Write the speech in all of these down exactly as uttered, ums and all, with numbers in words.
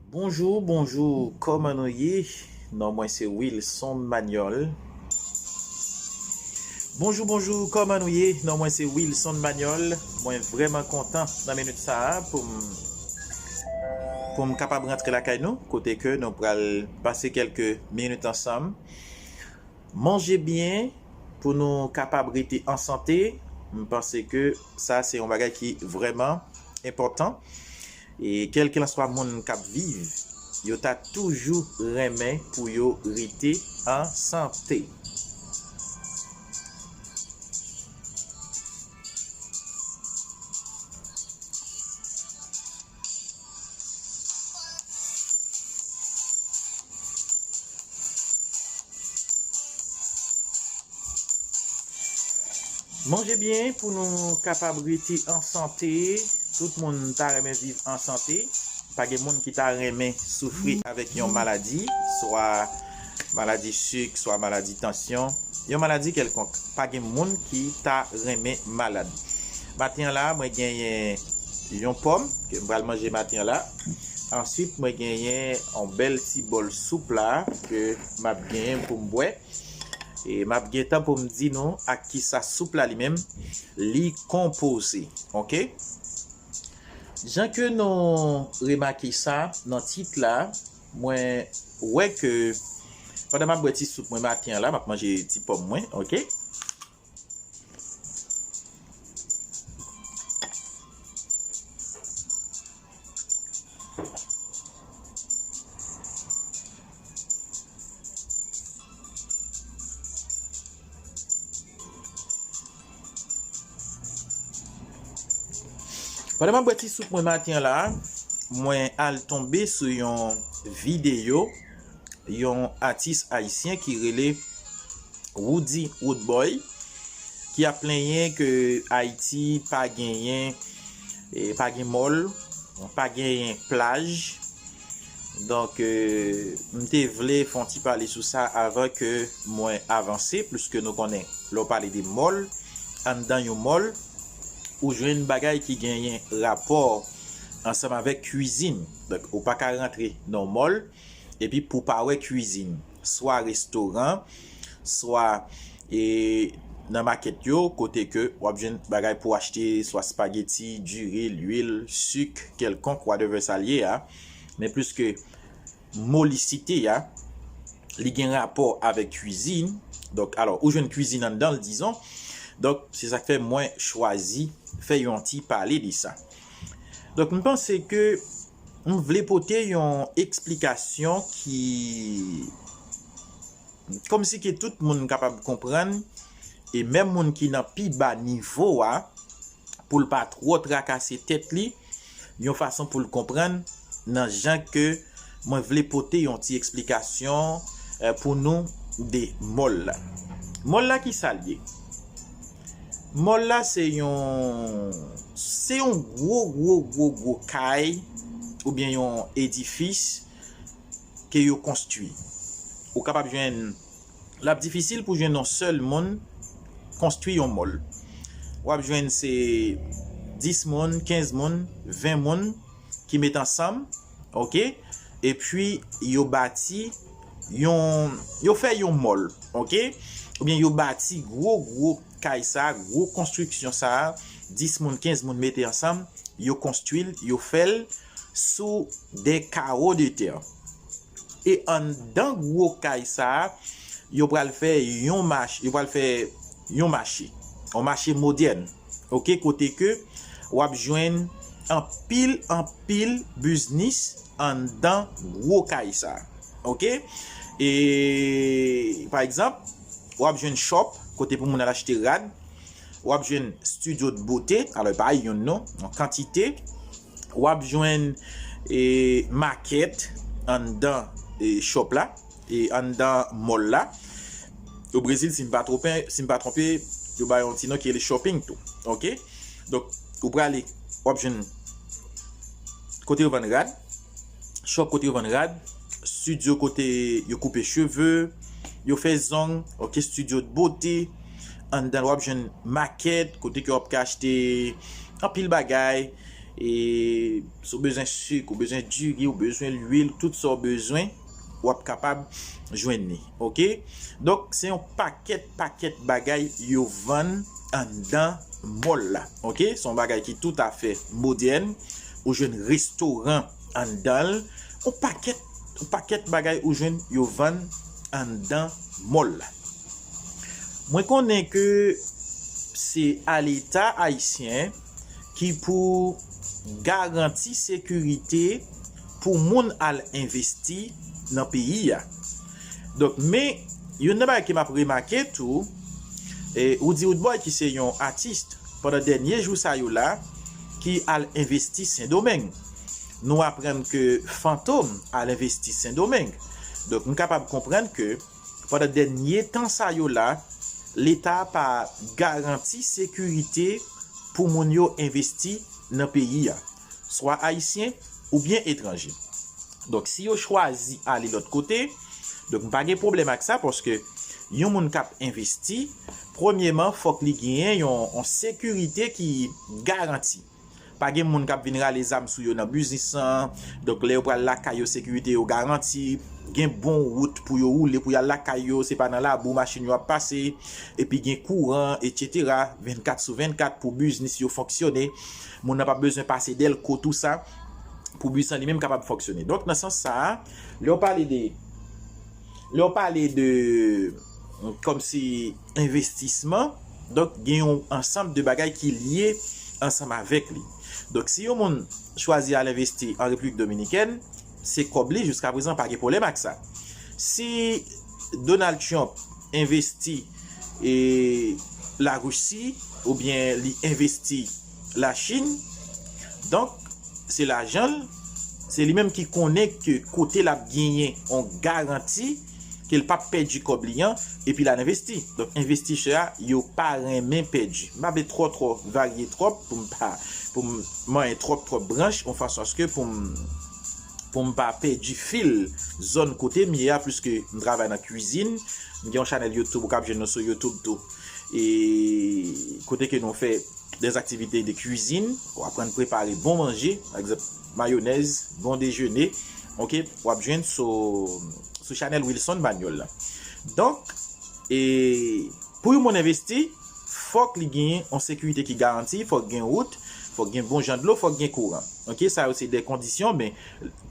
Bonjou, bonjou, kòman nou ye? Non mwen se Wilson Manuel. Bonjou, bonjou, kòman nou ye? Non mwen se Wilson Manuel. Mwen vrèman kontan nan minit sa a pou m, pou m kapab rantre lakay nou, kote ke nou pral pase kèlke minit ansanm. Manje byen pou nou kapab rete an sante. M panse ke sa se yon bagay ki vrèman enpòtan. E kèlkelanswa moun k ap viv, yo ta toujou renmen pou yo rete an sante. Manje byen pou nou kapab rete an sante. Tout moun ta renmen viv an sante. Pa gen moun ki ta renmen soufri avèk yon maladi, swa maladi sik, swa maladi tansyon, yon maladi kèlkonk. Pa gen moun ki ta renmen malad. Maten an la, mwen genyen yon pòm ke m pral manje maten an la. Answit, mwen genyen yon bèl ti bòl soup la ke m ap genyen pou m bwè. E m ap gentan pou m di nou ak kisa soup la li menm li konpoze. Oke? Jan ke nou remake sa nan tit la, mwen wè ke pandan m ap bwè ti soup mwen maten an la, m ap manje ti pòm mwen, oke? Pandan m ap bwè ti soup mwen maten an la, mwen al tonbe sou yon videyo yon atis ayisyen ki rele Roody Roodboy, ki ap plenyen ke Ayiti pa genyen, e, pa gen mòl, pa genyen plaj. Donk, e, m te vle fè yon ti pale sou sa avan ke mwen avanse, pliske nou konnen, lè w pale de mòl, anndan yon mòl, ou jwenn bagay ki genyen rapò ansanm avèk kwizin. Donk, ou pa ka rantre nan yon mòl epi pou w pa wè kwizin, swa restoran, swa, e, nan makèt yo, kote ke w ap jwenn bagay pou w achte, swa spageti, diri, lwil, sik, kèlkonk, whatever sa l ye a. Men pliske mo li site a, li gen rapò avèk kwizin. Donk, alò, ou jwenn kwizin anndan l, dizon. Donk, se sa k fè mwen chwazi fè yon ti pale de sa. Donk, m panse ke m vle pote yon eksplikasyon ki, kòmsi ke tout moun kapab konprann, e menm moun ki nan pi ba nivo a, pou l pa twò trakase tèt li, yon fason pou l konprann nan jan ke mwen vle pote yon ti eksplikasyon, eh, pou nou de mòl la. Mòl la, ki sa l ye? Mòl la, se yon, se yon gwo, gwo, gwo, gwo kay oubyen yon edifis ke yo konstwi. Ou kapab jwenn, l ap difisil pou jwenn yon sèl moun konstwi yon mòl. W ap jwenn se dis moun, kenz moun, ven moun ki met ansanm, oke? Epi yo bati yon, yo fè yon mòl, oke? Oubyen yo bati gwo, gwo kay sa, gwo konstriksyon sa, dis moun, kenz moun mete ansanm, yo konstwi l, yo fè l sou de kawo de tè. E anndan gwo kay sa a, yo pral fè yon mach-, yo pral fè yon mache, yon mache modèn, oke, kote ke w ap jwenn anpil, anpil biznis anndan gwo kay sa a, oke. E, pa egzanp, w ap jwenn shop, kote pou moun al achte rad, w ap jwenn studio de beauté, alò, e pa youn non, yon kantite. W ap jwenn, e, makèt anndan, e, shop la, e, anndan mòl la. O Brezil, si m pa twonpe, si m pa twonpe, yo ba yon ti non ki rele shopping tou. Oke? Donk, ou prale, w ap jwenn kote yo vann rad, shop kote yo vann rad, studio kote yo koupe cheve, yo fè zong, oke, studio de beauté. Anndan l, w ap jwenn makèt, kote ke w ap ka achte anpil bagay, E si w bezwen sik, ou bezwen diri, ou bezwen lwil, tout sa w bezwen, w ap kapab jwenn li. Oke? Donk, se yon pakèt, pakèt bagay yo vann anndan mòl la. Oke? Se yon bagay ki toutafè modèn. Ou jwenn restoran anndan l. Yon pakèt, yon pakèt bagay ou jwenn yo vann anndan mòl la. Mwen konnen ke se a Leta ayisyen ki pou garanti sekirite pou moun al envesti nan peyi a. Donk, men, youn nan bagay ke m ap remake tou, e, Roody Roodboy ki se yon atis, pandan dènye jou sa yo la, ki al envesti Sendomeng. Nou aprann ke Fantom al envesti Sendomeng. Donk, nou kapab konprann ke pandan dènye tan sa yo la, Leta pa garanti sekirite pou moun yo envesti nan peyi a, swa ayisyen oubyen etranje. Donk, si yo chwazi ale lòt kote, donk, m pa gen pwoblèm ak sa, paske yon moun k ap envesti, premyeman, fòk li genyen yon, yon sekirite ki garanti. Pa gen moun k ap vin rale zam sou yo nan biznis lan. Donk, lè yo pral lakay yo, sekirite yo garanti. Gen bon wout pou yo woule, pou y al lakay yo. Se pa nan labou machin yo ap pase. Epi gen kouran, etsetera, vennkat sou vennkat pou biznis yo fonksyone. Moun nan p ap bezwen pase dèlko, tou sa, pou biznis lan li menm kapab fonksyone. Donk, nan sans sa a, lè w pale de, lè w pale de, kòmsi, envestisman, donk, gen yon ansanm de bagay ki lye ansanm avèk li. Donk, si yon moun chwazi al envesti an Repiblik Dominikèn, se kòb li, jiska prezan, pa gen pwoblèm ak sa. Si Donald Trump envesti, e, Larisi, oubyen li envesti Lachin, donk, se lajan l, se li menm ki konnen ke kote l ap genyen yon garanti ke l p ap pèdi kòb li an, epi l al envesti. Donk, envestisè a, yo pa renmen pèdi. M pa vle twò, twò varye twòp pou m pa, pou m manyen twòp, twòp branch, yon fason aske pou m, pou m pa pèdi fil zòn kote m ye a, pliske m travay nan kwizin. M gen yon chanèl YouTube, ou kab jwenn nou sou YouTube tou. E kote ke nou fè des activités de cuisine, w aprann prepare bon manje, pa egzanp, mayonèz, bon dejene, oke, w ap jwenn sou, sou chanèl Wilson Manuel la. Donk, e, pou yon moun envesti, fòk li genyen yon sekirite ki garanti, fòk gen wout, fòk gen bon jan dlo, fòk gen kouran. Oke, sa yo se de kondisyon, men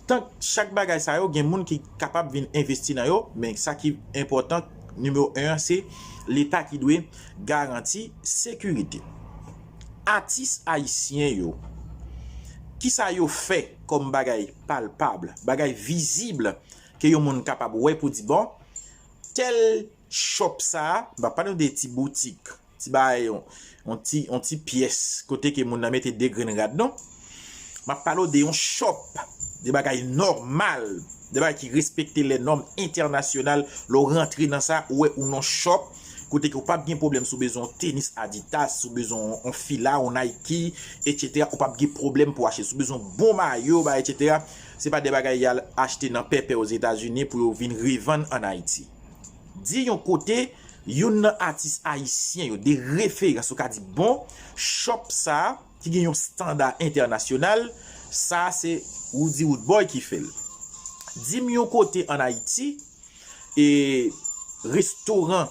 tank chak bagay sa yo, gen moun ki kapab vin envesti nan yo, men sa ki enpòtan, nimewo en an, se Leta ki dwe garanti sekirite. Atis ayisyen yo, kisa yo fè kòm bagay palpab, bagay vizib ke yon moun kapab wè pou di, bon, tèl shop sa a, m pa pale de ti boutik, ti bagay, yon, yon ti, yon ti pyès kote ke moun nan mete de grenn rad, non. M ap pale w de yon shop, de bagay nòmal, de bagay ki respekte lè nòm entènasyonal. Lè w rantre nan sa, ou wè ou nan shop, kote ke w p ap gen pwoblèm si w bezwen yon tenis Adidas, si w bezwen yon, yon fila, yon Nike, etsetera. Ou p ap gen pwoblèm pou w achte. Si w bezwen yon bon mayo, ba, etsetera. Se pa de bagay y al achte nan pèpè Ozetazini pou yo vin revann ann Ayiti. Di yon kote, youn nan atis ayisyen yo, de referans, ou ka di, bon, shop sa a, ki gen yon standa entènasyonal, sa a se Roody Roodboy ki fè l. Di m yon kote ann Ayiti, e, restoran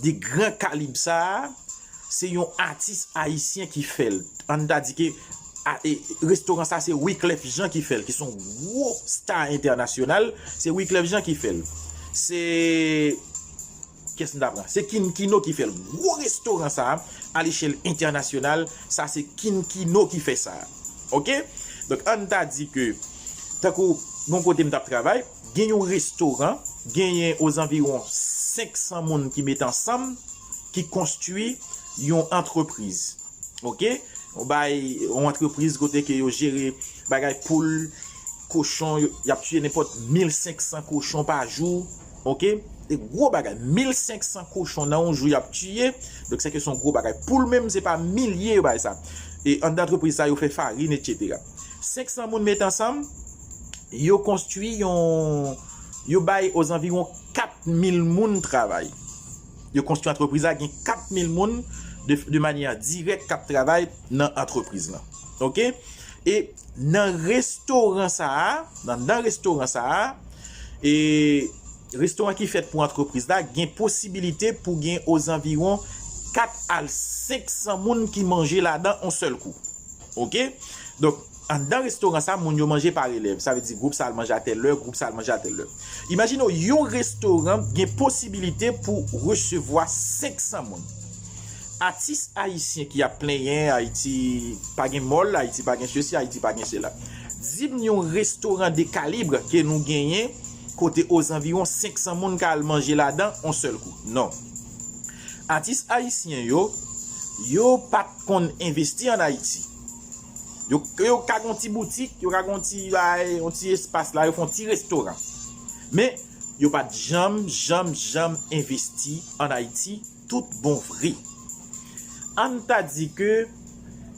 de gran kalib sa a, se yon atis ayisyen ki fè l. Ann ta di ke, a, e, restoran sa a se Wyclef Jean ki fè l, ki se yon gwo sta entènasyonal, se Wyclef Jean ki fè l. Se, kiyès m ta pran? Se Kin Kino ki fè l. Gwo restoran sa a, alechèl entènasyonal, sa se Kin Kino ki fè sa. Oke? Donk, ann ta di ke, tankou, bon kote m t ap travay, gen yon restoran, genyen ozanviwon senk san moun ki met ansanm, ki konstwi yon antrepriz. Oke? Yon bay, yon antrepriz kote ke yo jere bagay poul, kochon, yo, y ap tiye nenpòt mil senk san kochon pa jou. Oke? E gwo bagay, mil senk san kochon nan yon jou y ap tiye. Donk, se ke se yon gwo bagay. Poul menm, se pa milye yo bay sa. E anndan antrepriz sa, yo fè farin, etsetera. Senk san moun met ansanm, yo konstwi yon, yo bay ozanviwon kat mil moun travay. Yo konstwi antrepriz la, gen kat mil moun de, de manyè dirèk k ap travay nan antrepriz lan. Oke? E nan restoran sa a, nan, nan restoran sa a, e restoran ki fèt pou antrepriz la, gen posibilite pou gen ozanviwon kat al senk san moun ki manje ladan on sèl kou. Oke? Donk, anndan restoran sa, moun yo manje pa relèv. Sa vle di gwoup sa al manje a tèl lè, gwoup sa al manje a tèl lè. Imajine w, yon restoran gen posibilite pou resevwa senk san moun. Atis ayisyen ki ap plenyen Ayiti pa gen mòl, Ayiti pa gen sesi, Ayiti pa gen sela. Di m yon restoran de kalib ke nou genyen kote ozanviwon senk san moun ka al manje ladan on sèl kou. Non. Atis ayisyen yo, yo pa t konn envesti ann Ayiti. Yo, yo ka gen yon ti boutik, yo ka gen yon ti, bay, yon ti espas la, yo fè yon ti restoran. Men, yo pa t janm, janm, janm envesti ann Ayiti, tout bon vre. Ann ta di ke,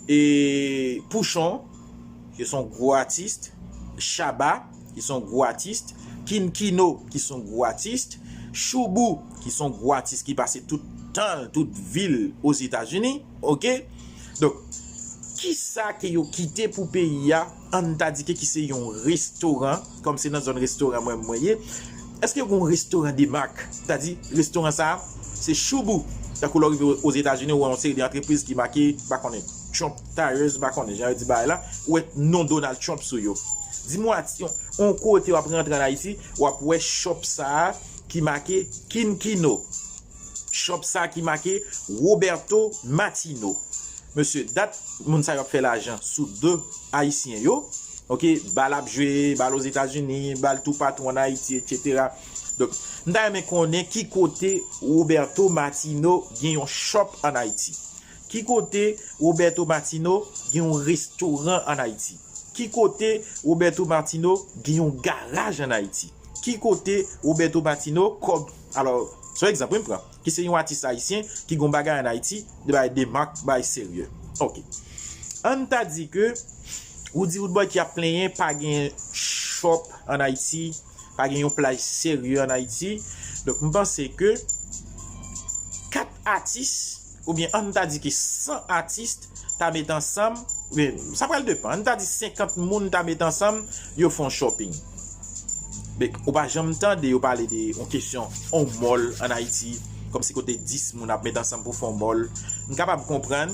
e, Pouchon, ki se yon gwo atis, Shabba, ki se yon gwo atis, Kin Kino, ki se yon gwo atis, Shoubou, ki se yon gwo atis ki pase tout tan l, tout vi l Ozetazini, oke? Donk, kisa ke yo kite pou peyi a, ann ta di ke ki se yon restoran, kòm se nan zòn restoran mwen, mwen ye, èske yo gen yon restoran de mak? Sa di, restoran sa a, se Shoubou. Tankou lè w rive Ozetazini, ou wè yon seri de antrepriz ki make, m pa konnen, Trump Tires, m pa konnen, jan yo di bagay la, ou wè non Donald Trump sou yo. Di m yon ati-, yon, yon kote w ap rantre ann Ayiti, w ap wè shop sa a ki make Kin Kino. Shop sa a ki make Roberto Martino. Mesye, dat moun sa yo ap fè lajan sou do ayisyen yo. Oke, bal ap jwe, bal Ozetazini, bal toupatou ann Ayiti, etsetera. Donk, m ta renmen konnen ki kote Roberto Martino gen yon shop ann Ayiti. Ki kote Roberto Martino gen yon restoran ann Ayiti? Ki kote Roberto Martino gen yon garaj ann Ayiti? Ki kote Roberto Martino kòb, alò, se yon egzanp wi m pran, ki se yon atis ayisyen ki gen yon bagay ann Ayiti, de bagay de mak, bagay serye. Oke. Ann ta di ke Roody Roodboy ki ap plenyen pa gen shop ann Ayiti, pa gen yon plaj serye ann Ayiti. Donk, m panse ke kat atis, oubyen ann ta di ke san atis ta met ansanm, oubyen sa pral depann, ann ta di senkant moun ta met ansanm, yo fè yon shopping. Men, ou pa janm tande yo pale de yon kesyon, yon mòl ann Ayiti, kòmsi kote dis moun ap met ansanm pou fè yon mòl. M kapab konprann,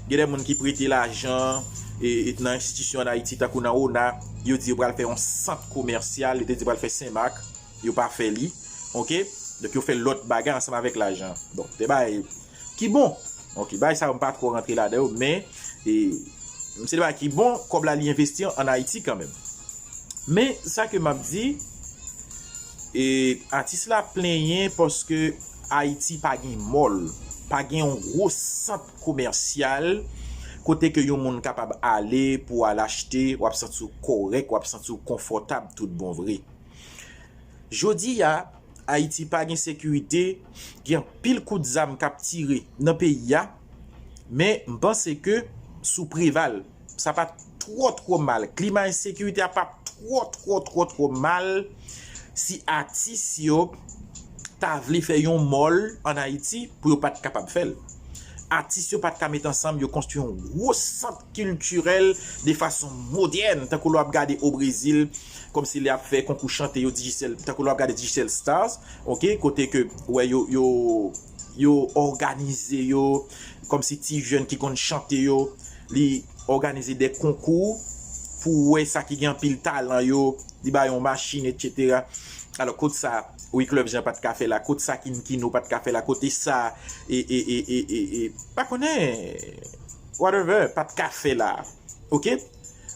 gen de moun ki prete lajan e, e nan enstitisyon ann Ayiti, tankou nan ona, yo di yo pral fè yon sant komèsyal, yo te di yo pral fè Senmak, yo pa fè li, oke? Donk, yo fè lòt bagay ansanm avèk lajan. Bon, de bagay ki bon. Oke, bagay sa yo, m pa twò rantre ladan yo, men, e, se de bagay ki bon, kòb la li envesti ann Ayiti kanmenm. Men, sa ke m ap di, e, atis la plenyen paske Ayiti pa gen mòl, pa gen yon gwo sant komèsyal kote ke yon moun kapab ale pou al achte, w ap santi w kòrèk, w ap santi w konfòtab tout bon vre. Jodi a, Ayiti pa gen sekirite, gen anpil kout zam k ap tire nan peyi a, men m panse ke sou Preval, sa pa t twò, twò mal. Klima ensekirite a pa t twò, twò, twò, twò mal si atis yo ta vle fè yon mòl ann Ayiti pou yo pa t kapab fè l. Atis yo pa t ka met ansanm, yo konstwi yon gwo sant kiltirèl de fason modèn, tankou lè w ap gade o Brezil, kòmsi lè y ap fè konkou chante yo, Digicel, tankou lè w ap gade Digicel Stars, oke, kote ke, wè, yo, yo, yo òganize yo, kòmsi ti jèn ki konn chante yo, li òganize de konkou pou wè sa ki gen anpil talan yo, li ba yo yon machin, etsetera. Alò, kote sa, Wiclef Jean pa t ka fè la, kote sa Kin Kino pa t ka fè la, kote sa, e, e, e, e, e, e, pa konnen, whatever, pa t ka fè la. Oke?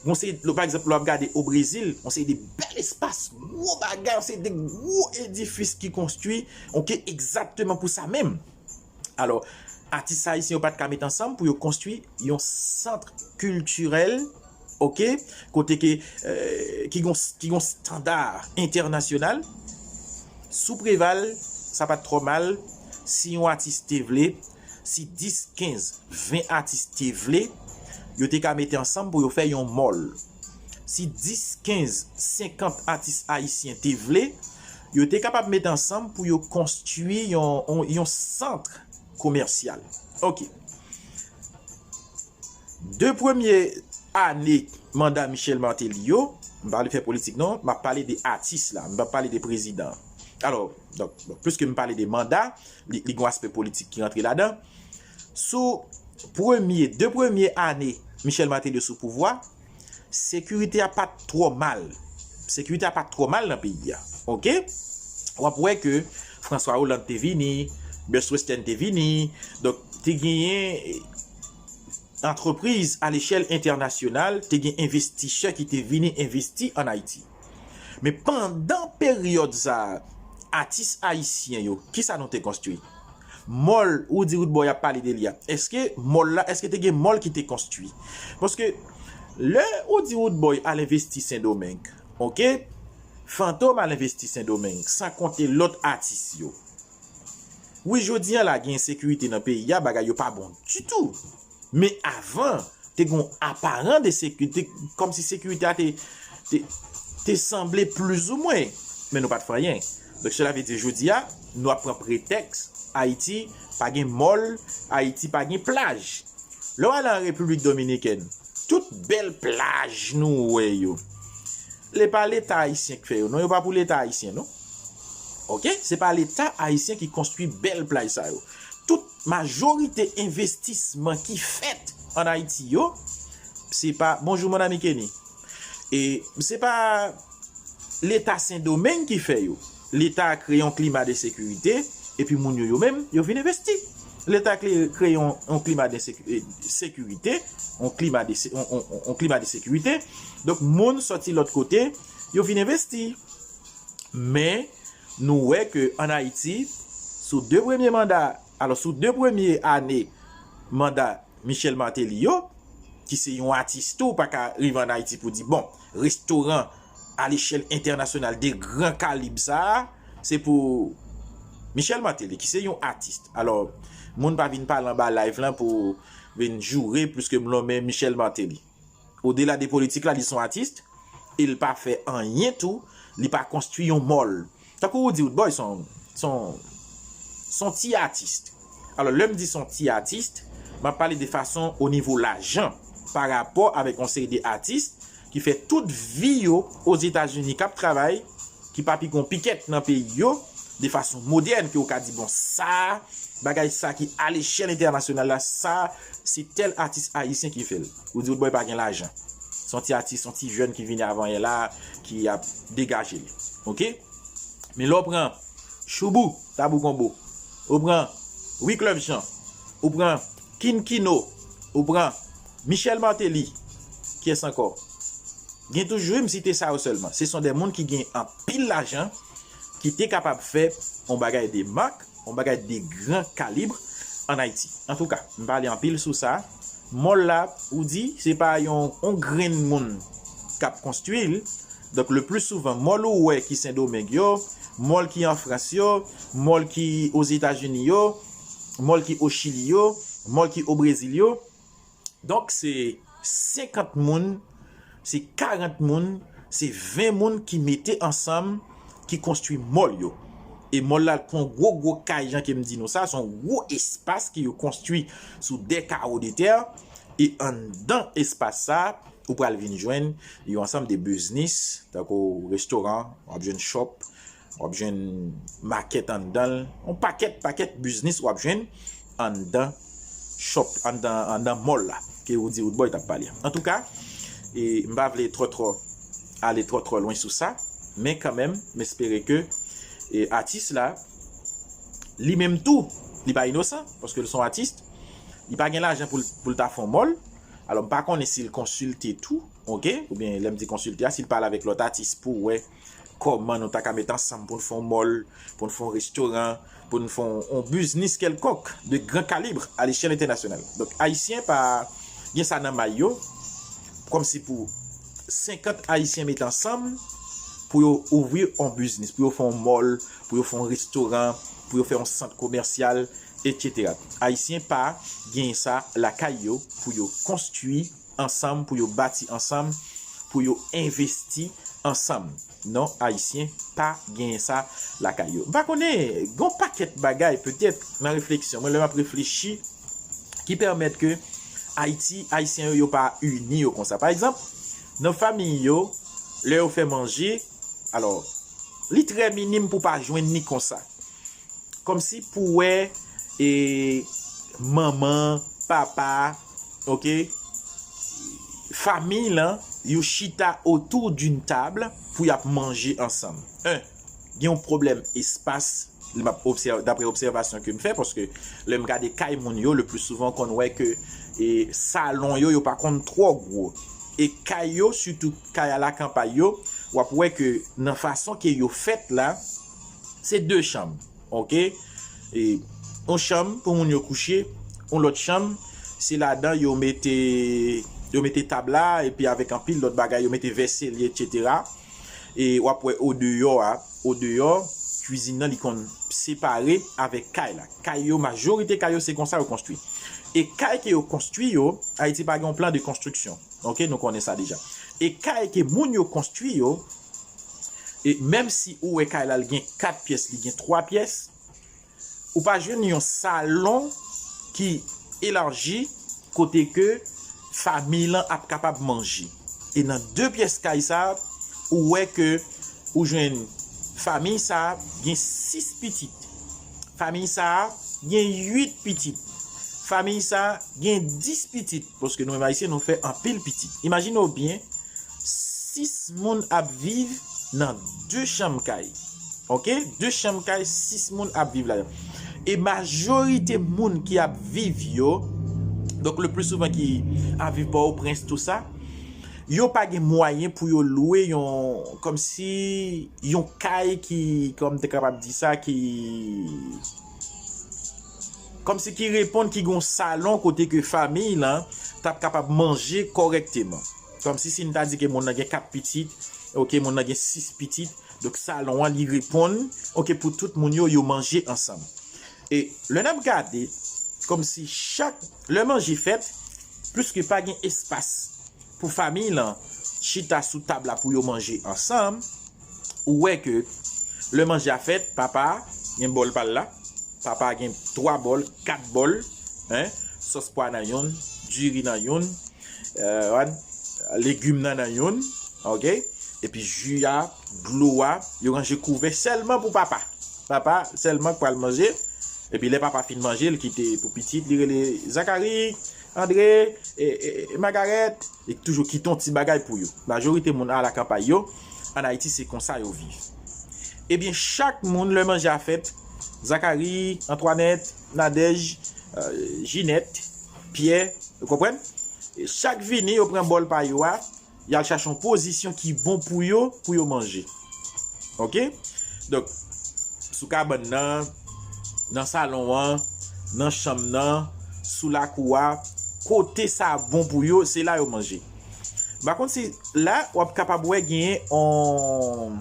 Bon, se, lè, pa egzanp, lè w ap gade o Brezil, yon seri de bèl espas, gwo bagay, yon seri de gwo edifis ki konstwi, oke, egzakteman pou sa menm. Alò, atis ayisyen yo pa t ka met ansanm pou yo konstwi yon sant kiltirèl, oke, kote ke, eh, ki gon, ki gon estanda entènasyonal. Sou Preval, sa pa t twò mal si yon atis te vle, si dis, kenz, ven atis te vle, yo te ka mete ansanm pou yo fè yon mòl. Si dis, kenz, senkant atis ayisyen te vle, yo te kapab mete ansanm pou yo konstwi yon, yon, yon sant komèsyal. Oke. De premye ane manda Michel Martelly yo, m pa vle fè politik non, m ap pale de atis la, m p ap pale de prezidan. Alò, donk, donk, piske m pale de manda, li, li gen yon aspè politik ki rantre ladan. Sou premye, de premye ane Michel Martelly yo sou pouvwa, sekirite a pa t twò mal. Sekirite a pa t twò mal nan peyi a. Oke? W ap wè ke François Hollande te vini, Best Western te vini, donk te genyen antrepriz a lechèl entènasyonal, te gen envestisè ki te vini envesti ann Ayiti. Men pandan peryòd sa a, atis ayisyen yo, kisa nou te konstwi? Mòl, ou di Roodboy ap pale de li a. Èske mòl la, èske te gen mòl ki te konstwi? Paske lè ou di Roodboy al envesti Sendomeng, oke? Fantom al envesti Sendomeng, san konte lòt atis yo. Wi, jodi a la gen ensekirite nan peyi a, bagay yo pa bon ditou. Men avan, te gen yon aparan de sekirite, kòmsi sekirite a te, te, te sanble plizoumwen, men nou pa t fè anyen. Donk, sela vle di, jodi a, nou ap pran pretèks, Ayiti pa gen mòl, Ayiti pa gen plaj. Lè w ale an Repiblik Dominikèn, tout bèl plaj nou wè yo, le pa Leta ayisyen k fè yo, non, yo pa pou Leta ayisyen, non. Oke? Se pa Leta ayisyen ki konstwi bèl plaj sa yo. Tout majorite envestisman ki fèt ann Ayiti yo, se pa, bonjou, mon ami Kenny. E se pa Leta Sendomeng ki fè yo. Leta a kreye yon klima de sekirite, epi moun yo, yo menm, yo vin envesti. Leta kre-, kreye yon, yon klima de seku-, eh, sekirite, yon klima de se-, yon, yon, yon, yon klima de sekirite. Donk, moun sòti lòt kote, yo vin envesti. Men, nou wè ke ann Ayiti, sou de premye manda, alò, sou de premye ane manda Michel Martelly yo, ki se yon atis tou, ou pa ka rive ann Ayiti pou di, bon, restoran a lechèl entènasyonal de gran kalib sa a, se pou Michel Martelly, ki se yon atis. Alò, moun pa vin pale anba live lan pou vin joure pliske m lonmen Michel Martelly. Odela de politik la, li se yon atis, e l pa fè anyen tou, li pa konstwi yon mòl. Tankou Roody Roodboy, se yon, se yon, se yon ti atis. Alò, lè m di se yon ti atis, m ap pale de fason o nivo lajan, pa rapò avèk yon seri de atis ki fè tout vi yo Ozetazini, k ap travay, ki pa pi gon pikèt nan peyi yo, de fason modèn, ke w ka di, bon, sa, bagay sa ki a lechèl entènasyonal la, sa, se tèl atis ayisyen ki fè l. Roody Roodboy pa gen lajan. Se yon ti atis, se yon ti jèn ki vini avanyè la, ki ap degaje l. Oke? Men lè w pran Shoubou, Tabou Konbo, ou pran Wyclef Jean, ou pran Kin Kino, ou pran Michel Martelly, kiyès ankò? Gen toujou, wi, m site sa yo sèlman. Se son de moun ki gen anpil lajan, ki te kapab fè yon bagay de mak, yon bagay de gran kalib ann Ayiti. Antouka, m pale anpil sou sa. Mòl la, ou di, se pa yon, yon grenn moun k ap konstwi l. Donk, le pli souvan, mòl ou wè ki Sendomeng yo, mòl ki an Frans yo, mòl ki Ozetazini yo, mòl ki o Chili yo, mòl ki o Brezil yo, donk, se senkant moun, se karant moun, se ven moun ki mete ansanm, ki konstwi mòl yo. E mòl la, se yon gwo, gwo kay, jan ke m di nou sa, se yon gwo espas ke yo konstwi sou de kawo de tè. E anndan espas sa, ou pral vin jwenn yon ansanm de biznis, tankou restoran, w ap jwenn shop, w ap jwenn makèt anndan l, yon pakèt, pakèt biznis w ap jwenn anndan shop, anndan, anndan mòl la, ke Roody Roodboy t ap pale. Antouka, e, m pa vle twò, twò, ale twò, twò lwen sou sa, men kanmenm, m espere ke, e, atis la, li menm tou, li pa inosan, paske l se yon atis, li pa gen lajan pou l, pou l ta fè yon mòl, alò, m pa konnen si l konsilte tou, oke, oubyen lè m di konsilte a, si l pale avèk lòt atis pou wè kòman nou ta ka met ansanm pou n fè yon mòl, pou n fè yon restoran, pou n fè yon, yon biznis kèlkonk de gran kalib a lechèl entènasyonal. Donk, Ayisyen pa gen sa nan may yo, kòmsi pou senkant Ayisyen met ansanm pou yo ouvri yon biznis, pou yo fè yon mòl, pou yo fè yon restoran, pou yo fè yon sant komèsyal, etsetera. Ayisyen pa gen sa lakay yo pou yo konstwi ansanm, pou yo bati ansanm, pou yo envesti ansanm. Non, Ayisyen pa gen sa lakay yo. M pa konnen, gen yon pakèt bagay, petèt, nan refleksyon mwen, lè m ap reflechi, ki pèmèt ke Ayiti, Ayisyen yo, yo pa ini yo konsa. Pa egzanp, nan fanmi yo, lè yo fè manje, alò, li trè minim pou pa jwenn ni konsa. Kòmsi pou wè, e, manman, papa, oke, fanmi lan, yo chita otou d'une table pou y ap manje ansanm. En, gen yon pwoblèm espas, m ap obsèv-, daprè obsèvasyon ke m fè, paske lè m gade kay moun yo, le pli souvan konn wè ke, e, salon yo, yo pa konn twò gwo. E kay yo, sitou kay a lakanpay yo, w ap wè ke nan fason ke yo fèt la, se de chanm, oke? E, yon chanm pou moun yo kouche, yon lòt chanm, se ladan yo mete, yo mete tab la, epi avèk anpil lòt bagay, yo mete vèselye, etsetera. E w ap wè odeyò a, odeyò, kwizin nan li konn separe avèk kay la. Kay yo, majorite kay yo, se konsa yo konstwi. E kay ke yo konstwi yo, Ayiti pa gen yon plan de konstriksyon. Oke, nou konnen sa deja. E kay ke moun yo konstwi yo, e menm si ou wè kay la, li gen kat pyès, li gen twa pyès, ou pa jwenn yon salon ki elaji kote ke fanmi lan ap kapab manje. E nan de pyès kay sa, ou wè ke ou jwenn fanmi sa gen sis pitit. Fanmi sa gen uit pitit. Fanmi sa gen dis pitit. Paske nou menm Ayisyen, nou fè anpil pitit. Imajine w byen, sis moun ap viv nan de chanm kay. Oke? De chanm kay, sis moun ap viv ladan. E majorite moun ki ap viv yo, donk le pli souvan ki ap viv Pòtoprens, tou sa, yo pa gen mwayen pou yo lwe yon, kòmsi, yon kay ki, kòman m te kapab di sa, ki, kòmsi ki reponn, ki gen yon salon kote ke fanmi lan t ap kapab manje kòrèkteman. Kòmsi si n ta di ke moun nan gen kat pitit, oke, moun nan gen sis pitit, donk salon an li reponn, oke, pou tout moun yo, yo manje ansanm. E lè n ap gade, kòmsi chak, lè manje fèt, pliske pa gen espas pou fanmi lan chita sou tab la pou yo manje ansanm, ou wè ke lè manje a fèt, papa gen bòl pa l la, papa gen twa bòl, kat bòl, en, sòs pwa nan youn, diri nan youn, e, legim nan nan youn, oke? Epi ji a, dlo a, yo ranje kouvè sèlman pou papa. Papa sèlman k pral manje. Epi lè papa fin manje, l kite pou pitit, li rele Zakari, Andre, e, e, e Magarèt, li toujou kite yon ti bagay pou yo. Majorite moun a lakanpay yo, ann Ayiti, se konsa yo viv. Ebyen, chak moun, lè manje a fèt, Zakari, Antwanèt, Nadèj, e, Jinèt, Pyè, ou konprann? E chak vini, yo pran bòl pa yo a, y al chache yon pozisyon ki bon pou yo, pou yo manje. Oke? Donk, sou kabann nan, nan salon an, nan chanm nan, sou lakou a, kote sa bon pou yo, se la yo manje. M pa konn si la, w ap kapab wè genyen on,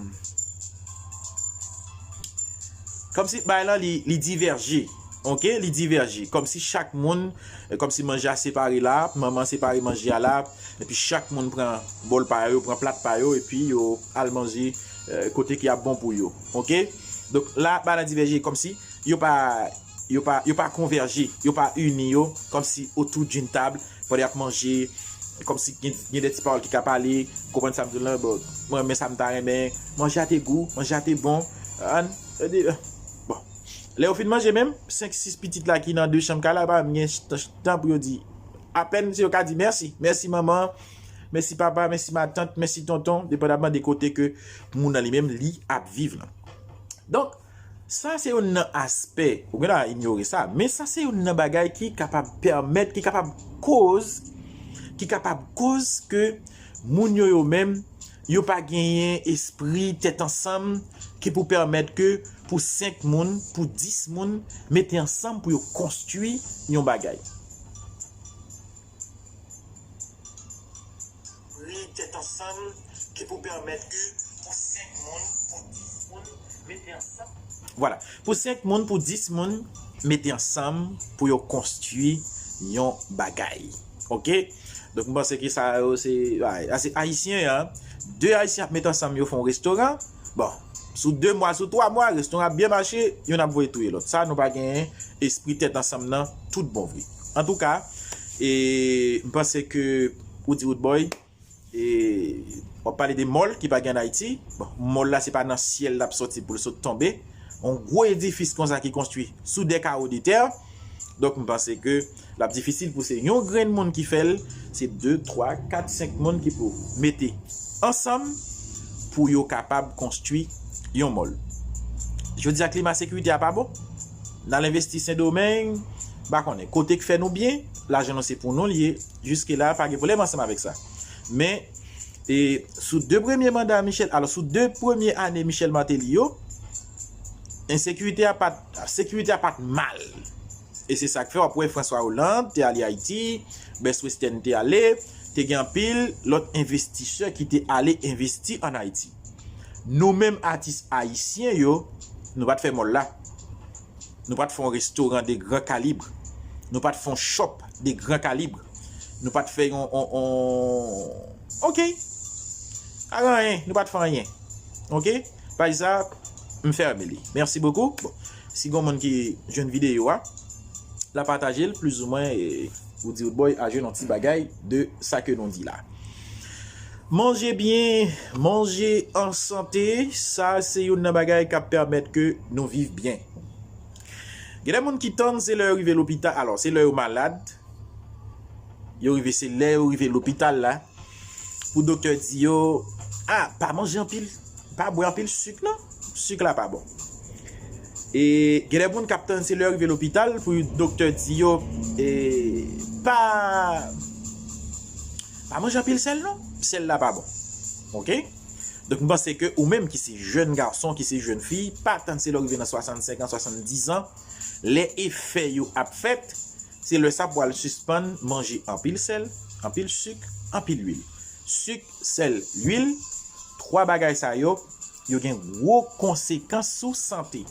kòmsi bay lan li, li divèje. Oke? Li divèje. Kòmsi chak moun, e, kòmsi manje a separe la, manman separe manje a la, epi chak moun pran bòl pa yo, pran plat pa yo, epi yo al manje, e, kote ki ap bon pou yo. Oke? Donk, la, bay lan divèje, kòmsi yo pa, yo pa, yo pa konvèje, yo pa ini yo, kòmsi otou d'une table, pandan y ap manje, kòmsi gen, gen de ti pawòl ki ka pale, konprann sa m di w lan, bon, mwen renmen sa m ta renmen, manje a te gou, manje a te bon, an, bon. Lè yo fin manje menm, senk, sis pitit la ki nan de chanm kay la, pa menm gen tan, tan pou yo di, apèn si yo ka di mèsi, mèsi manman, mèsi papa, mèsi matant, mèsi tonton, depandamman de kote ke moun nan li menm li ap viv lan. Donk, sa se youn nan aspè, ou gen dwa inyore sa, men sa se youn nan bagay ki kapab pèmèt, ki kapab koz, ki kapab koz ke moun yo, yo menm, yo pa genyen espri tèt ansanm ki pou pèmèt ke pou senk moun, pou dis moun, mete ansanm pou yo konstwi yon bagay. Ri tèt ansanm ki pou pèmèt ke pou senk moun, pou dis moun, mete ansanm. Vwala. Pou senk moun, pou dis moun, mete ansanm pou yo konstwi yon bagay. Oke? Donk, m panse ke sa yo se, ay, a se Ayisyen an. De Ayisyen ap met ansanm, yo fè yon restoran. Bon, sou de mwa, sou twa mwa, restoran ap byen mache, youn ap voye touye lòt. Sa, nou pa genyen espri tèt ansanm nan tout bon vre. Antouka, E m panse ke ou di Woodboy, e w ap pale de mòl ki pa gen an Ayiti. Bon, mòl la se pa nan syèl l ap sòti pou l sot tonbe. Yon gwo edifis konsa ki konstwi sou de kawo de tè. Donk, m panse ke l ap difisil pou se yon grenn moun ki fè l, se de, twa, kat, senk moun ki pou mete ansanm pou yo kapab konstwi yon mòl. Jodi a, klima sekirite a pa bon. N al envesti Sendomeng, m pa konnen. Kote k fè nou byen, lajan nou se pou nou l ye. Jiske la, pa gen pwoblèm ansanm avèk sa. Men, e, sou de premye manda Michel, alò, sou de premye ane Michel Martelly yo, ensekirite a pa t, sekirite a pa t mal. E se sa k fè w ap wè François Hollande te ale Ayiti, Best Western te ale, te gen anpil lòt envestisè ki te ale envesti ann Ayiti. Nou menm atis ayisyen yo, nou pa t fè mòl la. Nou pa t fè yon restoran de gran kalib. Nou pa t fè yon shop de gran kalib. Nou pa t fè yon, yon, yon... Ok. Pa gen anyen, nou pa t fè anyen. Ok? Paj sa, m fèmen li. Mèsi bokou. Bon, si gon moun ki jwenn videyo a, la pataje l, plizoumwen, e, ou di Woodboy a jwenn yon ti bagay de sa ke nou di la. Manje byen, manje an sante, sa se youn nan bagay k ap pèmèt ke nou viv byen. Gen de moun ki tann se lè yo rive lopital, alò, se lè yo malad, yo rive, se lè yo rive lopital la, pou doktè di yo, a, pa manje anpil, pa bwè anpil sik non, sik la pa bon. E gen de moun k ap tann se lè yo rive lopital pou doktè di yo, e, pa, pa manje anpil sèl non, sèl la pa bon. Ok? Donk, m panse ke ou menm ki se jèn gason, ki se jèn fi, pa tann se lè w rive nan swasannsenk an, swasanndis an, lè efè yo ap fèt, se lè sa pou al sispann manje anpil sèl, anpil sik, anpil lwil. Sik, sèl, lwil, twa bagay sa yo, yo gen gwo konsekans sou sante.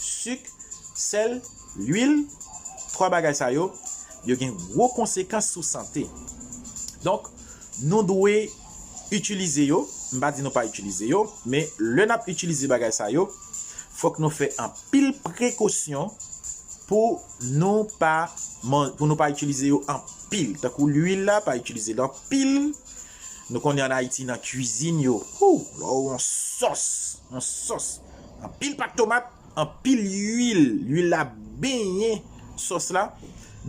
Sik, sèl, lwil, twa bagay sa yo, yo gen gwo konsekans sou sante. Donk, nou dwe itilize yo, m pa di nou pa itilize yo, men lè n ap itilize bagay sa yo, fòk nou fè anpil prekosyon pou nou pa man-, pou nou pa itilize yo anpil. Tankou lwil la, pa itilize l anpil. Nou konnen ann Ayiti, nan kwizin yo, hou, lè w yon sòs, yon sòs, anpil pat tomat, anpil lwil, lwil la benyen sòs la,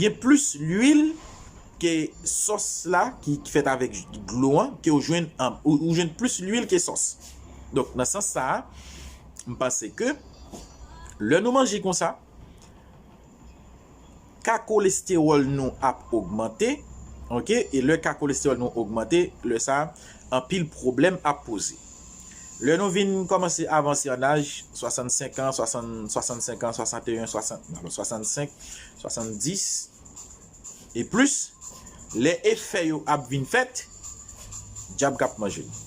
gen plis lwil ke sòs la ki, ki fèt avèk dlo an, ke ou jwenn, an, ou, ou jwenn plis lwil ke sòs. Donk, nan sans sa a, m panse ke lè nou manje konsa, ka kolestewòl nou ap ogmante, ok? E lè ka kolestewòl nou ogmante, lè sa a, anpil pwoblèm ap poze. Lè nou vin kòmanse avanse an aj, swasannsenk an, swasann, swasannsenk an, swasanteyen, swasant, alò, swasannsenk, swasanndis e plis, lè efè yo ap vin fèt, dyab k ap manje nou.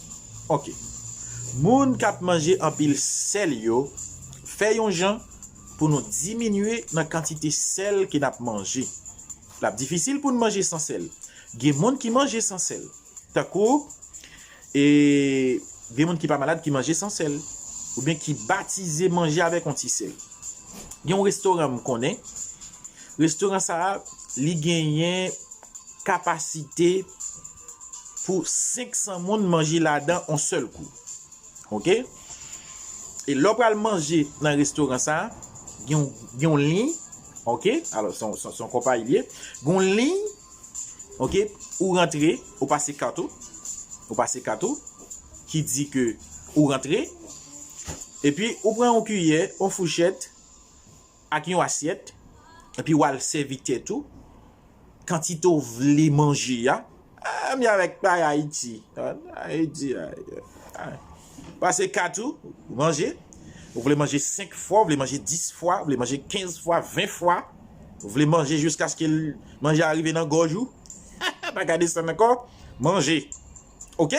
Ok. Moun k ap manje anpil sèl yo, fè yon jan pou nou diminye nan kantite sèl ke n ap manje. L ap difisil pou n manje san sèl. Gen moun ki manje san sèl. Tankou, e, gen moun ki pa malad ki manje san sèl, oubyen ki batize manje avèk yon ti sèl. Gen yon restoran m konnen. Restoran sa a, li genyen kapasite pou senk san moun manje ladan yon sèl kou. Ok? E lè w pral manje nan restoran sa a, gen yon, gen yon liy, ok? Alò, se yon, se yon, se yon konpayi li ye. Gen yon liy, ok? Ou rantre, ou pase kat ou, ou pase kat ou, ki di ke ou rantre, epi ou pran yon kiyè, yon fouchèt, ak yon asyèt, epi w al sèvi tèt ou kantite w vle manje a. Ah, men avèk pa Ayiti. Ayiti, ay, ay. Pase kat ou, ou manje. Ou vle manje senk fwa, ou vle manje dis fwa, ou vle manje kenz fwa, ven fwa. Ou vle manje jiskaske l, manje a rive nan gòj ou. Pa ka desann ankò. Manje. Ok?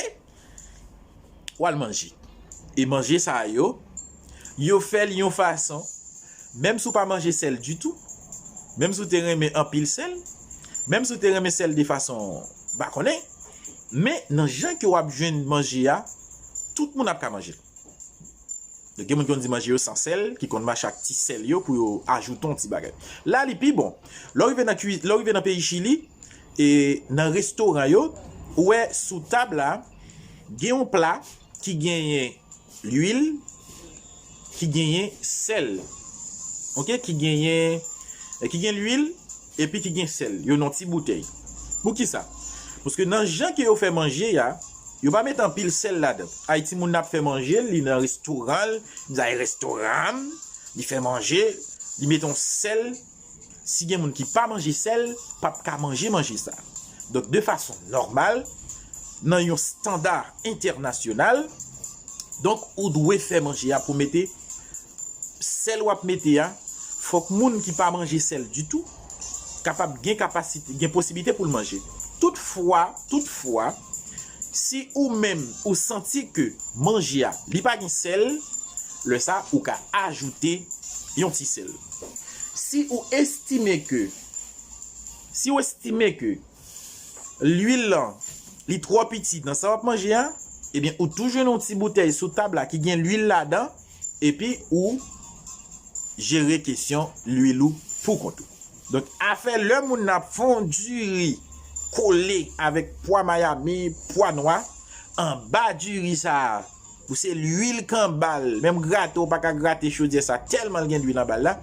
W al manje. E manje sa yo, yo fè l yon fason, menm si w pa manje sèl ditou, menm si w te renmen anpil sèl, menm si w te renmen sèl de fason, m pa konnen, men nan jan ke w ap jwenn manje a, tout moun ap ka manje l. Donk, gen moun ki konn di manje yo san sèl, ki konn mache ak ti sèl yo pou yo ajoute yon ti bagay. La, li pi bon. Lè w rive nan kwi-, lè w rive nan peyi Chili, e nan restoran yo, ou wè sou tab la, gen yon pla ki genyen lwil, ki genyen sèl. Oke, ki genyen, ki gen lwil, epi ki gen sèl. Yo nan ti boutèy. Poukisa? Paske nan jan ke yo fè manje a, yo pa met anpil sèl ladan. Ayiti moun ap fè manje, li nan restoran, li nan restoran, li fè manje, li met yon sèl. Si gen moun ki pa manje sèl, p ap ka manje manje sa. Donk, de fason nòmal, nan yon standa entènasyonal, donk, ou dwe fè manje a pou mete sèl w ap mete a, fòk moun ki pa manje sèl ditou kapab gen kapasite, gen posiblite pou l manje. Toutfwa, toutfwa, si ou menm ou santi ke manje a, li pa gen sèl, lè sa ou ka ajoute yon ti sèl. Si ou estime ke, si ou estime ke lwil lan, li twò piti nan sa w ap manje a, ebyen, ou toujou jwenn yon ti boutèy sou tab la ki gen lwil ladan, epi ou jere kesyon lwil ou pou kont ou. Donk, afè lè moun nan ap fè yon diri kole avèk pwa mayami, pwa nwa, anba diri sa a, pou se lwil k anba l, menm grate, ou pa ka grate chodyè sa, tèlman l gen lwil anba l la,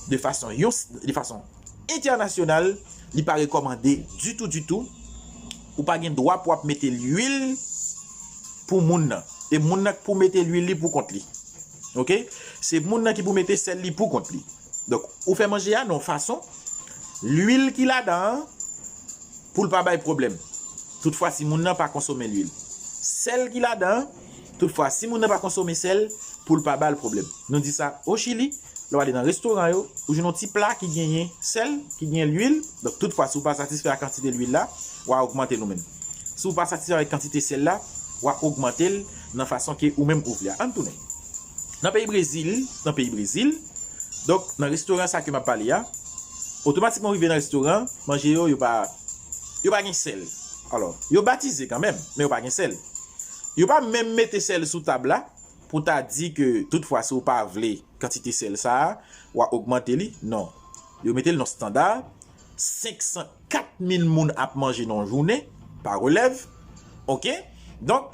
de fason yon, de fason entènasyonal, li pa rekòmande ditou, ditou. Ou pa gen dwa pou ap mete lwil pou moun nan. E moun nan k pou mete lwil li pou kont li. Oke? Se moun nan ki pou mete sèl li pou kont li. Donk, ou fè manje a nan yon fason, lwil ki ladan an, pou l pa bay pwoblèm. Toutfwa, si moun nan pa konsome lwil. Sèl ki ladan an, toutfwa, si moun nan pa konsome sèl, pou l pa ba l pwoblèm. Nou di sa o Chili, lè w ale nan restoran yo, ou jwenn yon ti pla ki genyen sèl, ki genyen lwil. Donk, toutfwa, si w pa satisfè ak kantite lwil la, w a ogmante l ou menm. Si w pa satisfè avèk kantite sèl la, w a ogmante l nan fason ke ou menm ou vle a. Ann tounen. Nan peyi Brezil, nan peyi Brezil, donk, nan restoran sa ke m ap pale a, otomatikman w rive nan restoran, manje yo, yo pa, yo pa gen sèl. Alò, yo batize kanmenm, men yo pa gen sèl. Yo pa menm mete sèl sou tab la pou ta di ke toutfwa si w pa vle kantite sèl sa a, w a ogmante li. Non. Yo mete l nan standa, senk san kat mil moun ap manje nan yon jounen, pa relèv. Oke? Donk,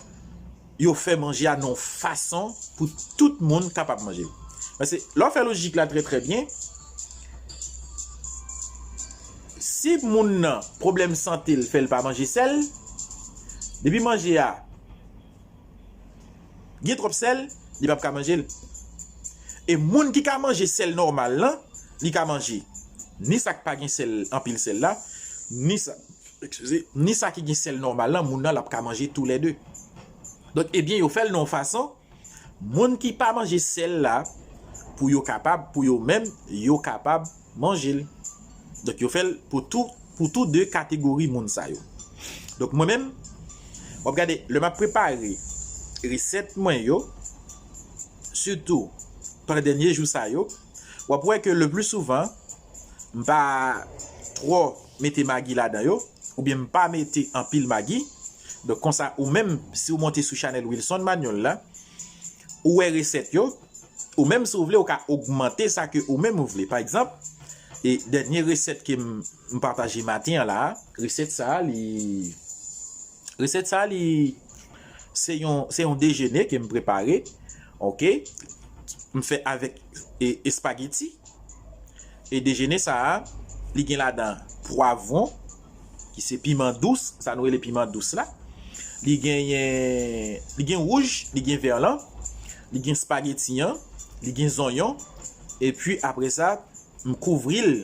yo fè manje a nan yon fason pou tout moun kapab manje l. Paske lè w fè lojik la trè, trè byen, si moun nan, pwoblèm sante l fè l pa manje sèl, depi manje a gen twòp sèl, li p ap ka manje l. E moun ki ka manje sèl nòmal lan, li ka manje ni sa k pa gen sèl, anpil sèl la, ni sa, eskize, ni sa ki gen sèl nòmal lan, moun nan l ap ka manje toulède. Donk, ebyen, yo fè l nan yon fason, moun ki pa manje sèl la, pou yo kapab, pou yo menm, yo kapab manje l. Donk, yo fè l pou tou, pou tou de kategori moun sa yo. Donk, mwen menm, w ap gade, lè m ap prepare resèt mwen yo, sitou pandan dènye jou sa yo, w ap wè ke le pli souvan, m pa twò mete magi ladan yo, oubyen m pa mete anpil magi. Donk, konsa, ou menm, si w monte sou chanèl Wilson Manuel la, ou wè resèt yo, ou menm, si w vle, ou ka ogmante sa ke ou menm ou vle. Pa egzanp, e dènye resèt ke m, m pataje maten an la a, resèt sa a, li, resèt sa a, li, se yon, se yon dejene ke m prepare, oke? M fè avèk, e, espageti. E dejene sa a, li gen ladan pwavwon, ki se piman dous, sa nou rele piman dous la. Li genyen, li gen wouj, li gen vè lan, li gen espageti an, li gen zonyon, epi apre sa, m kouvri l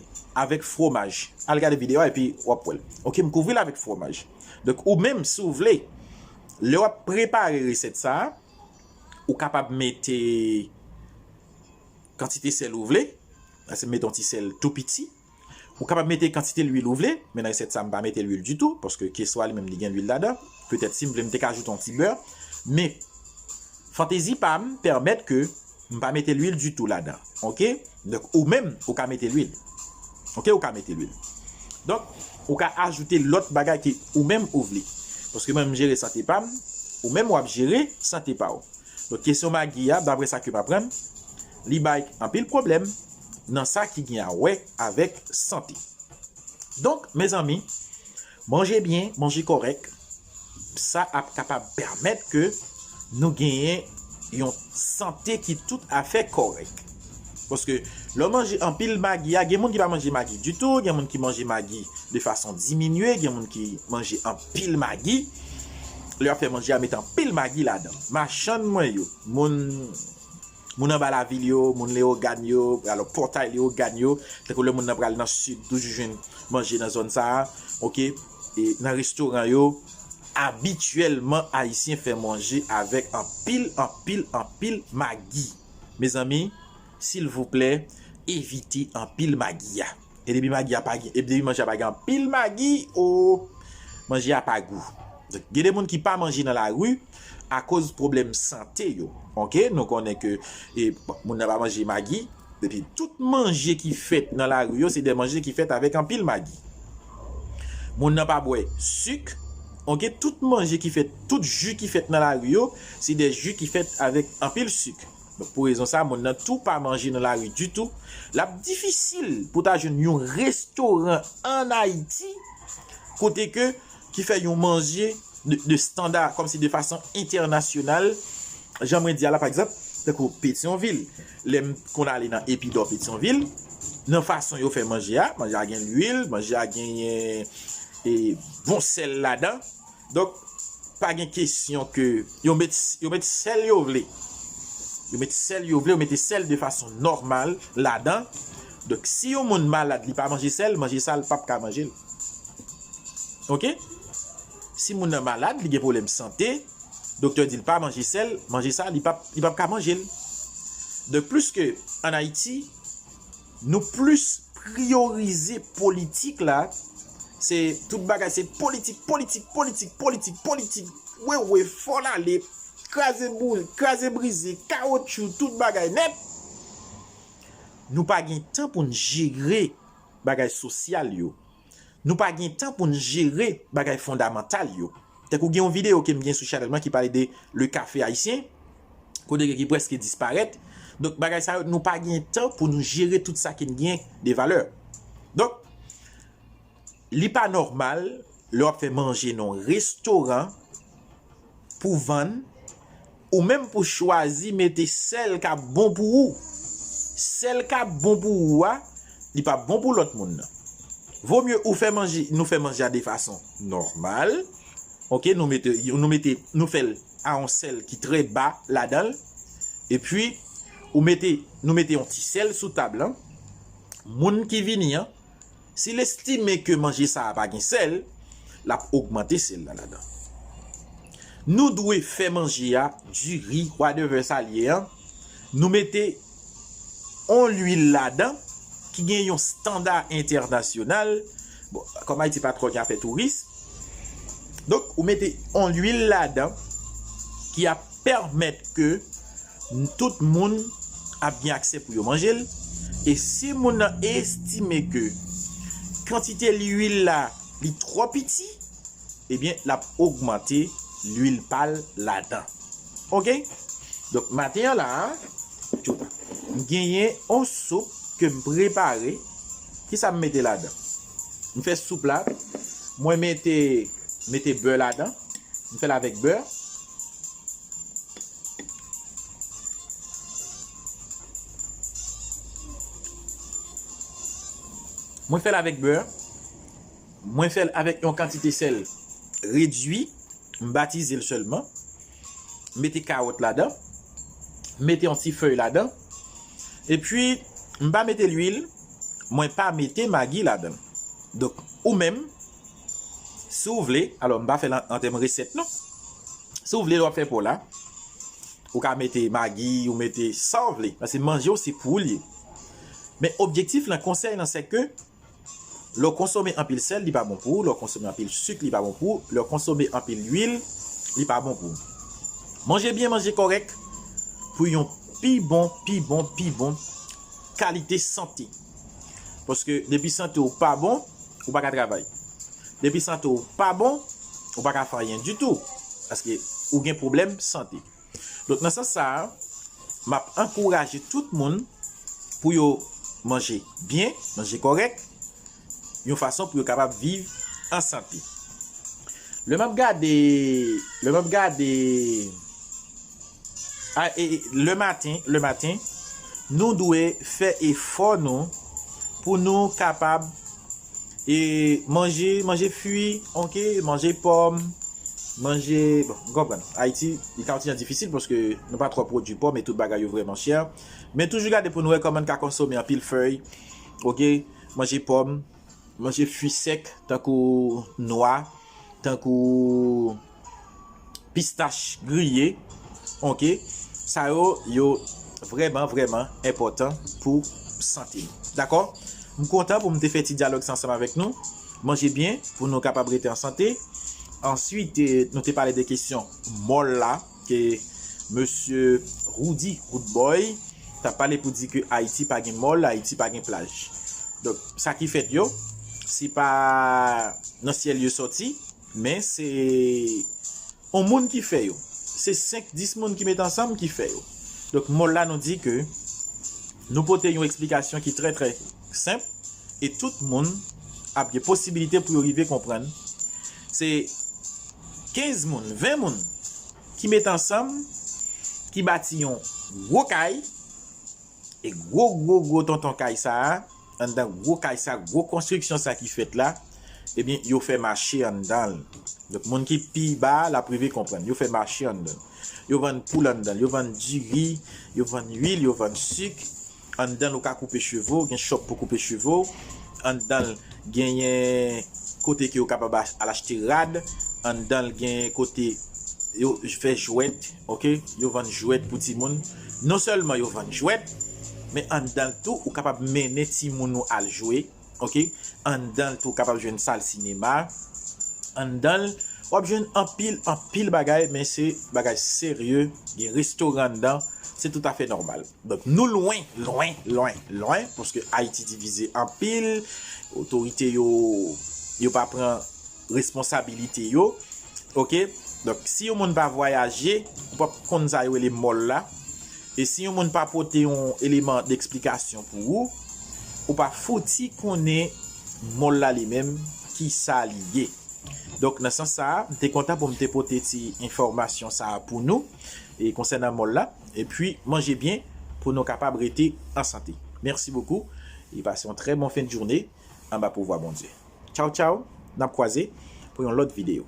avèk fwomaj. Al gade videyo a epi w ap wè l. Oke, m kouvri l avèk fwomaj. Donk, ou menm, si w vle, lè w ap prepare resèt sa a, ou kapab mete kantite sèl ou vle, paske m mete yon ti sèl tou piti. Ou kapab mete kantite lwil ou vle, men nan resèt sa, m pa mete lwil ditou, paske keswa li menm li gen lwil ladan. Petèt si m vle, m te ka ajoute yon ti bè, men fantezi pa m pèmèt ke m pa mete lwil ditou ladan. Oke? Donk, ou menm, ou ka mete lwil. Oke? Ou ka mete lwil. Donk, ou ka ajoute lòt bagay ke ou menm ou vle. Paske mwen, m jere sante pa m, ou menm w ap jere sante pa w. Donk, kesyon magi a, daprè sa ke m aprann, li bay anpil pwoblèm nan sa ki gen a wè avèk sante. Donk, mezanmi, Manje byen, manje kòrèk, sa ap kapab pèmèt ke nou genyen yon sante ki toutafè kòrèk. Paske lè w manje anpil magi a, gen moun ki pa manje magi ditou, gen moun ki manje magi de fason diminye, gen moun ki manje anpil magi. Lè y ap fè manje a, mete anpil magi ladan. Machann mwen yo, moun moun anba lavil yo, moun Leyogàn yo, alò pòtay Leyogàn yo, tankou lè moun nan pral nan sid, toujou jwenn manje nan zòn sa a, oke, e nan restoran yo, abityèlman Ayisyen fè manje avèk anpil, anpil, anpil magi. Mezanmi, silvouplè, evite anpil magi a. E depi magi a pa gen, e depi manje a pa gen anpil magi, o, manje a pa gou. Donk, gen de moun ki pa manje nan lari akoz pwoblèm sante yo. Oke, nou konnen ke, e, bon, moun nan pa manje magi, epi tout manje ki fèt nan lari yo, se de manje ki fèt avèk anpil magi. Moun nan pa bwè sik, oke, tout manje ki fèt, tout ji ki fèt nan lari yo, se de ji ki fèt avèk anpil sik. Donk, pou rezon sa, moun nan tou pa manje nan lari ditou. L ap difisil pou ta jwenn yon restoran ann Ayiti kote ke, ki fè yon manje de, de standa, kòmsi de fason entènasyonal. Jan mwen di a la, pa egzanp, tankou Petyonvil. Lè m konn ale nan Epidò Petyonvil, nan fason yo fè manje a, manje a gen lwil, manje a genyen, e, bon sèl ladan. Donk, pa gen kesyon ke yo met, yo met sèl yo vle. Yo met sèl yo vle, yo mete sèl de fason nòmal ladan. Donk, si yon moun malad, li pa manje sèl, manje sa, l p ap ka manje l. Oke? Si moun nan malad, li gen pwoblèm sante, doktè di l pa manje sèl, manje sa, li p ap, li p ap ka manje l. Donk, plis ke ann Ayiti, nou plis priyorize politik la, se tout bagay, se politik, politik, politik, politik, politik, wewe, fò l ale, kraze boul, kraze brize, kawotchou, tout bagay nèt. Nou pa gen tan pou n jere bagay sosyal yo. Nou pa gen tan pou n jere bagay fondamantal yo. Tankou gen yon videyo ke m gen sou chanèl mwen ki pale de le café haïtien, kote ki prèske disparèt. Donk, bagay sa yo, nou pa gen tan pou nou jere tout sa ki n gen de valè. Donk, li pa nòmal, lè w ap fè manje nan yon restoran, pou vann, ou menm pou chwazi mete sèl k ap bon pou ou. Sèl k ap bon pou ou a, li p ap bon pou lòt moun nan. Vomye ou fè manje, nou fè manje a de fason nòmal. Oke, nou mete, nou mete, nou fè l a yon sèl ki trè ba ladan l. Epi, ou mete, nou mete yon ti sèl sou tab lan. Moun ki vini an, si l estime ke manje sa a pa gen sèl, l ap ogmante sèl la ladan. Nou dwe fè manje a, diri, whatever sa l ye an, nou mete yon lwil ladan ki gen yon standa entènasyonal. Bon, kòm Ayiti pa twò gen afè touris, donk, ou mete yon lwil ladan ki ap pèmèt ke tout moun ap gen aksè pou yo manje l. E si moun nan estime ke kantite lwil la, li twò piti, ebyen, l ap ogmante lwil pa l ladan. Oke? Donk, maten an la a, m genyen yon soup ke m prepare. Kisa m mete ladan? M fè soup la, mwen mete, mete bè ladan. M fè l avèk bè. Mwen fè l avèk bè. Mwen fè l avèk yon kantite sèl redui. M batize l sèlman. M mete kawòt ladan. M mete yon ti fèy ladan. Epi, m pa mete lwil. Mwen pa mete magi ladan l. Donk, ou menm, si w vle, alò, m pa fè l an, an tèm resèt, non. Si w vle, lè w ap fè pò la, ou ka mete magi, ou mete sa w vle. Paske manje w se pou w li ye. Men objektif lan, konsèy lan, se ke lè w konsome anpil sèl, li pa bon pou ou. Lè w konsome anpil sik, li pa bon pou ou. Lè w konsome anpil lwil, li pa bon pou ou. Manje byen, manje kòrèk pou yon pi bon, pi bon, pi bon kalite sante. Paske depi sante w pa bon, ou pa ka travay. Depi sante w pa bon, ou pa ka fè anyen ditou. Paske ou gen pwoblèm sante. Donk, nan sans sa a, m ap ankouraje tout moun pou yo manje byen, manje kòrèk, yon fason pou yo kapab viv an sante. Lè m ap gade, lè m ap gade, a, e, e, le maten, le maten, nou dwe fè efò nou pou nou kapab e manje, manje fwi, oke, manje pòm, manje, bon, nou konprann. Ayiti, li ka yon ti jan difisil paske nou pa twò pwodui pòm e tout bagay yo vrèman chè. Men toujou gade pou nou wè kòman n ka konsome anpil fèy, oke, manje pòm, manje fwi sèk, tankou nwa, tankou pistach griye, oke? Sa yo, yo vrèman, vrèman enpòtan pou sante nou. Dakò? M kontan pou m te fè ti dyalòg sa ansanm avèk nou. Manje byen pou nou kapab rete an sante. Answit, eh, nou te pale de kesyon mòl la, ke mesye Roody, Roodboy, t ap pale pou di ke Ayiti pa gen mòl, Ayiti pa gen plaj. Donk, sa ki fèt yo, se pa nan syèl yo sòti, men se yon moun ki fè yo. Se senk, dis moun ki met ansanm ki fè yo. Donk, mòl la, nou di ke nou pote yon eksplikasyon ki trè, trè senp e tout moun ap gen posibilite pou yo rive konprann. Se kenz moun, ven moun ki met ansanm, ki bati yon gwo kay, e gwo, gwo, gwo tonton kay sa a, anndan gwo kay sa, gwo konstriksyon sa ki fèt la, ebyen, yo fè mache anndan l. Donk, moun ki pi ba a, l ap rive konprann. Yo fè mache anndan l. Yo vann poul anndan l, yo vann diri, yo vann lwil, yo vann sik. Anndan l, ou ka koupe cheve w, gen chòp pou koupe cheve w. Anndan l, genyen kote ke yo kapab al achte rad. Anndan l, gen kote yo fè jwèt, oke? Yo vann jwèt pou timoun. Non sèlman yo vann jwèt, men anndan l tou, ou kapab mennen timoun ou al jwe, oke? Anndan l tou, ou kapab jwenn sal sinema. Anndan l, w ap jwenn anpil, anpil bagay, men se bagay serye. Gen restoran anndan, se toutafè nòmal. Donk, nou lwen, lwen, lwen, lwen, paske Ayiti divize anpil, otorite yo, yo pa pran responsabilite yo, oke? Donk, si yon moun pa vwayaje, ou p ap konn sa yo rele mòl la. E si yon moun pa pote yon eleman deksplikasyon pou ou, ou pa fouti konnen mòl la li menm, ki sa li ye. Donk, nan sans sa a, m te kontan pou m te pote ti enfòmasyon sa a pou nou, e konsènan mòl la, epi manje byen pou nou kapab rete an sante. Mèsi bokou, e pase yon trè bon fen de jounen anba pouvwa Bondye. Tchaw, tchaw, n ap kwaze pou yon lòt videyo.